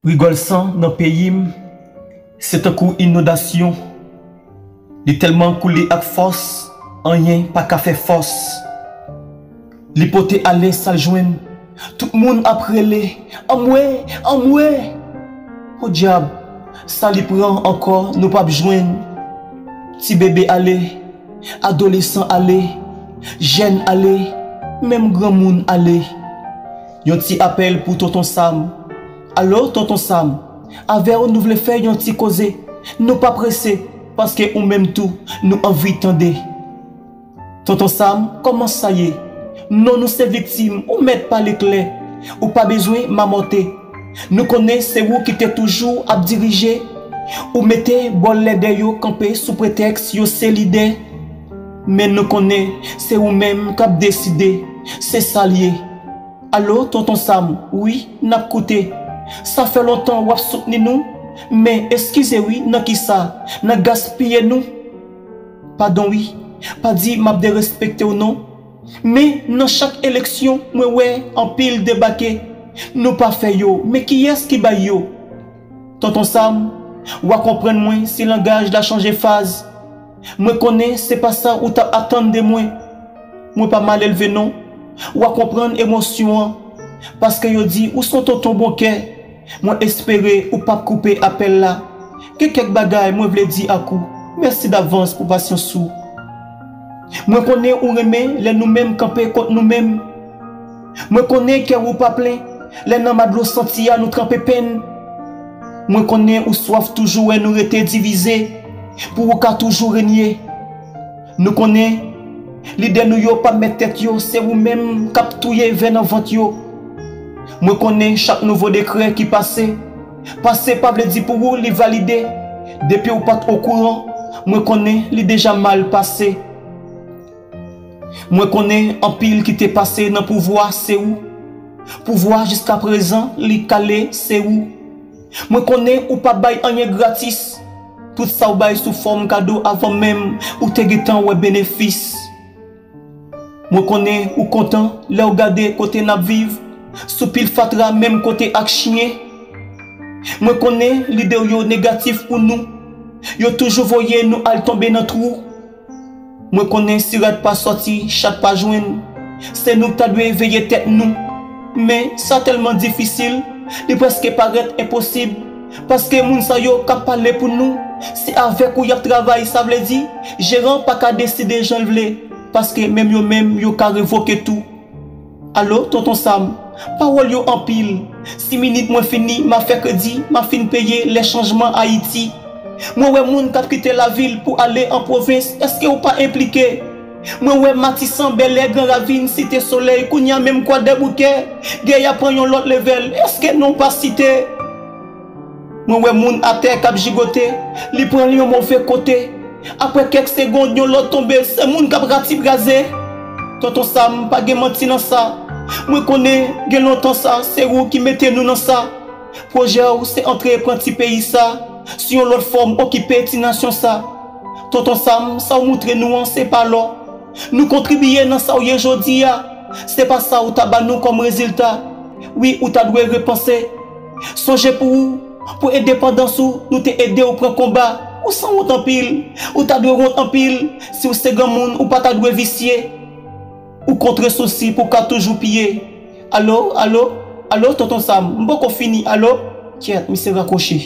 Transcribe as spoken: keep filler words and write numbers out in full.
Rigòl san nan peyi m, se tankou inondasyon. Li tèlman koule ak fòs, anyen pa ka fè fòs. Li pote ale sa l jwenn. Tout moun ap rele, "Anmwe, anmwe!" Podyab, sa li pran ankò, nou p ap jwenn. Ti bebe ale, adolesan ale, jèn ale, menm granmoun ale. Yon ti apèl pou Tonton Sam. Alo, Tonton Sam, avè w nou vle fè yon ti koze. Nou pa prese, paske ou menm tou, nou anvi tande. Tonton Sam, kòman sa ye? Non, nou se viktim, ou mèt pale klè. Ou pa bezwen mamòte. Nou konnen se ou ki te toujou ap dirije. Ou mete bòl lèdè yo kanpe sou pretèks yo se lidè. Men nou konnen se ou menm k ap deside. Se sa l ye. Alo, Tonton Sam, wi, n ap koute. Sa fè lontan w ap soutni nou, men eskize wi, nan kisa? Nan gaspiye nou? Padon wi, pa di m ap derespekte w non. Men nan chak eleksyon, mwen wè anpil debake. Nou pa fè yo, men kiyès ki bay yo? Tonton Sam, w a konprann mwen si langaj la chanje faz. Mwen konnen se pa sa ou t ap atann de mwen. Mwen pa malelve non. W a konprann emosyon an. Paske yo di ou s on tonton bon kè. Mwen espere ou p ap koupe apèl la. Gen kèk bagay mwen vle di ak ou. Mèsi davans pou pasyans ou. Mwen konnen ou renmen lè nou menm kanpe kont nou menm. Mwen konnen kè ou pa plen lè nan madlo santi a nou tranpe penn. Mwen konnen ou swaf toujou wè nou rete divize pou ou ka toujou renye. Nou konnen lidè nou yo pa mèt tèt yo, se ou menm k ap touye vè nan vant yo. Mwen konnen chak nouvo dekrè ki pase, pase pa vle di pou ou li valide. Depi ou pa t okouran, mwen konnen li deja mal pase. Mwen konnen anpil ki te pase nan pouvwa se ou. Pouvwa jiska prezan li kale se ou. Mwen konnen ou pa bay anyen gratis. Tout sa w bay sou fòm kado avan menm ou te gentan wè benefis. Mwen konnen ou kontan lè w gade kote n ap viv, sou pil fatra menm kote ak chyen. Mwen konnen lide w yo negatif pou nou. Yo toujou voye nou al tonbe nan twou. Mwen konnen si rat pa sòti, chat pa jwenn. Se nou k ta dwe veye tèt nou. Men sa tèlman difisil, li prèske parèt enposib. Paske moun sa yo k ap pale pou nou, se avèk ou y ap travay, sa vle di, jeran pa ka deside jan l vle, paske menm yo menm, yo ka revoke tou. Alo, Tonton Sam, pawòl yo anpil. Sis minit mwen fini, m a fè kredi, m a fin peye lè chanjman Ayiti. Mwen wè moun k ap kite lavil pou ale an pwovens, èske ou pa enplike? Mwen wè Matisan, Bèlè, Gran Ravin, Site Solèy, kounye a menm Kwadèboukè, gè a pran yon lòt levèl, èske non w pa site? Mwen wè moun atè k ap jigote, li pran l yon move kote. Apre kèk segonn, yon lòt tonbe, se moun k ap ratibraze. Tonton Sam, pa gen manti nan sa. Mwen konnen gen lontan sa, se ou ki mete nou nan sa. Pwojè w se antre pran ti peyi sa, sou yon lòt fòm okipe ti nasyon sa. Tonton Sam, sa w moutre nou an se pa lò. Nou kontribiye nan sa w ye jodi a. Se pa sa w ta ba nou kòm rezilta. Wi, ou ta dwe repanse. Sonje pou ou, pou endepandans ou, nou te ede w pran konba. Ou sanwont anpil. Ou ta dwe wont anpil. Si w se granmoun, ou pa ta dwe visye. Ou kontre sousi pou w ka toujou piye. Alo, alo, alo, Tonton Sam, m poko fini, alo? Kyèt, misye rakwoche.